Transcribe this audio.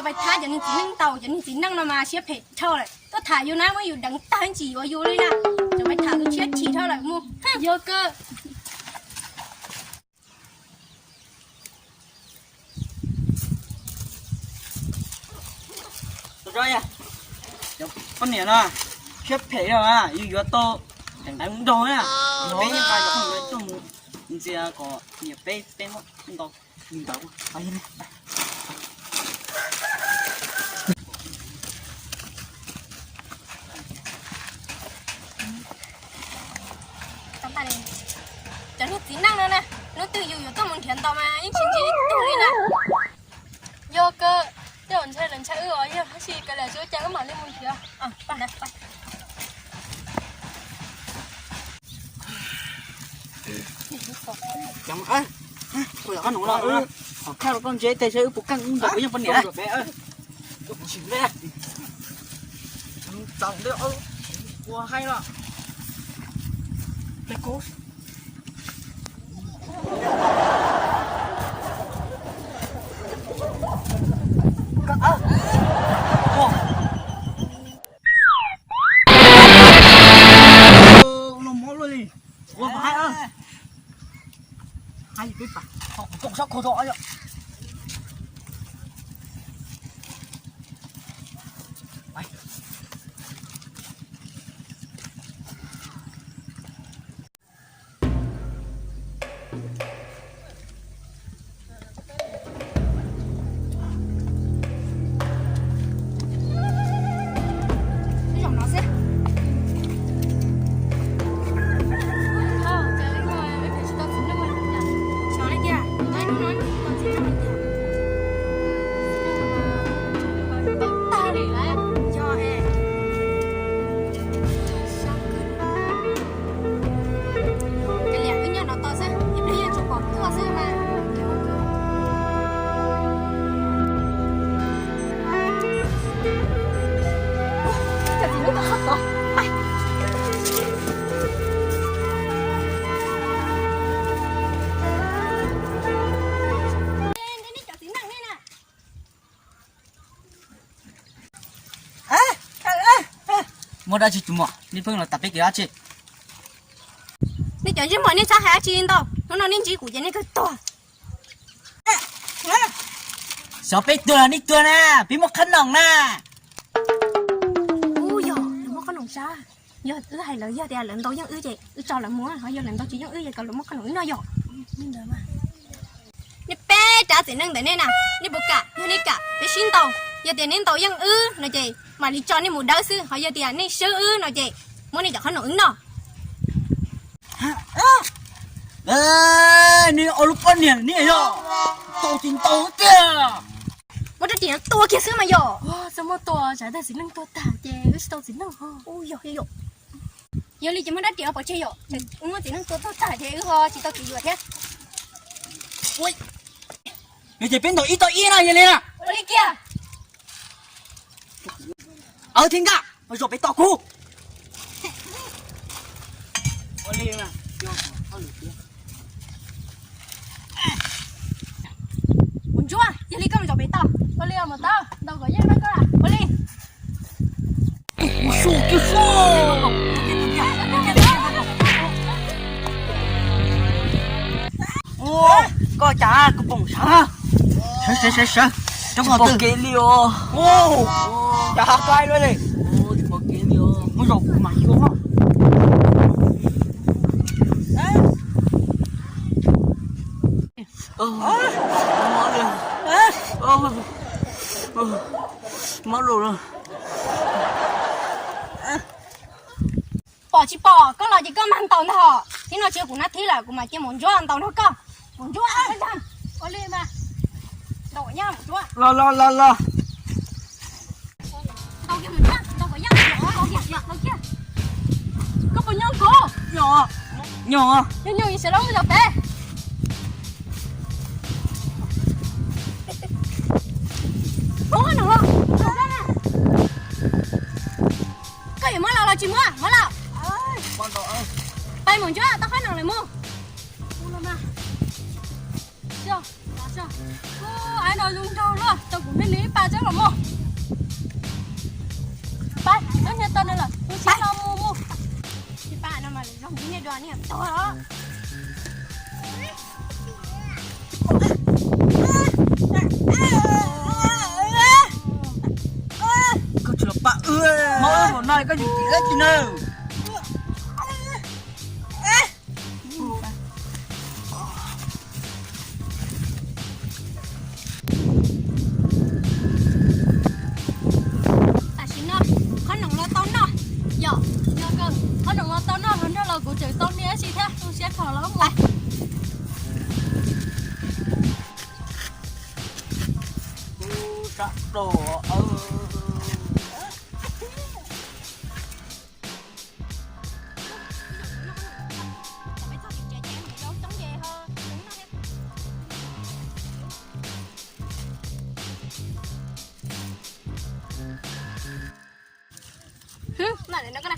Pais tham cov niag txiv neej ntau, cov niag txiv neej no mas siab phem dhau lawm, tuaj tham yus na muab yus deev tag tsis yuav yus li na. Cov pais tham tus tshiab chim dhau lawm mus. Yog kawg. Poj niam no siab phem no, yus yuav tau deev nrog na. Peb yeej nqa cov khoom no tuaj mus ntxias kom niam peb, peb muab ntau li ntawd. Cov niag txiv neej no na, hnub twg yus yuav tuaj mus nrhiav ntau mas yeej tsis ntsib ib tug li na. Yog kawg, tej zaum ntshai lawv ntshai wb os, yog tab sis kav liam tsis ua cas wb mam li mus nrhiav. Kuv yog qab noog los, qhov khaj los koj ntse tes seb wb puas keej ntawm kuv yeej poj niam. Ua haib los. Kav liam wb nyob no tos xwb, ib pliag yeej tsum pom tuaj xwb mas. Muaj dab tsi tus muam, nej pheej los tas peb kev dab tsi? Nej cov ntsej muag nej txhob hais dab tsi ntau, hnub no nej ntsib kuv ces nej kawg tuag. Xyov peb tuag los nej tuag na, peb muaj qhab noom na. Ub, yog lawv muaj qhab noom sab. Yog wb hais lawv, yog tias lawv ntaus yeej wb ces wb tso lawv mus, ho yog lawv ntaus tsis yeej wb ces kom lawv muab qhab noom wb noj yom. Nej peb rab txiv neej ntawm nej na, nej puas kam? Yog nej kam peb sib ntaus, yog tias nej ntaus yeej wb no ces mam li tso nej mus dawb xwb, ho yog tias nej swb wb no ces muab nej cov qhab noom wb noj. Nej ob lub poj niam nej yog ntaus tsis ntaus tiag. Muab rab riam tua kiag xwb mas yog. Txhob muab tua, tsam tais txiv neej tuag tag ces wb tsis tau txiv neej. Ub, yog, yog. Yog li ces muab rab riam pov tseg yom, muab txiv neej tua tuag tag ces wb ho tsis tau kev yuav thiab. Yog ces peb ntaus ib tau ib na, yog li na. Ua li kiag. Aw, Thib Nkaj, zaum pem tos kuv. Mus Ntsuab, yog li koj mus zaum pem tos. Ua li, mus tau, ntaus kom yeej na koj. Ua li. Koj cas kuv pom sawv, sawv, sawv, sawv, coob pom kev li os. Cas hais koj li, tsis pom kev li os. Muab zaum kuv mam xyuas. Mob lawm. Pom tsis pom, koj los ces koj mag ntaus ntag hos. Thib no tsis yog kuv nab thib lawm, kuv mam cia Maum Ntsuab ntaus nrog koj. Maum Ntsuab, ua li mas. Ntaus kom yaj Maum Ntsuab. Los los los los. Ntaus kiag Maum Ntsuab, ntaus kom yaj, ntaus kiag, ntaus kiag. Koj puas nyob kuv? Nyob, nyob, nyob, sawv los mus zaum pem. Muab qhob noom los. Koj yuav muab los los tsis muab, muab los. Pais Maum Ntsuab tau qhob noom lawm mus. Ub, aiv no zoo nraug luaj, tau kuv me nws ib pas tsob los mog. Pab, koj niag tau nws lawm, kuv siab no mus mus. Ib pas no mas zoo ib niag dua niag tuag os. Koj tsis los pab wb, muab wb mus no koj yuav tsis wb tsis nawb. Tam sim no qhob noom los tau noj, yog, yog kawg, qhob noom los tau noj los nrog los kuv tseem tau niam ib si thiab, tu siab kho los mus. Sab plaws. Hwb, no na,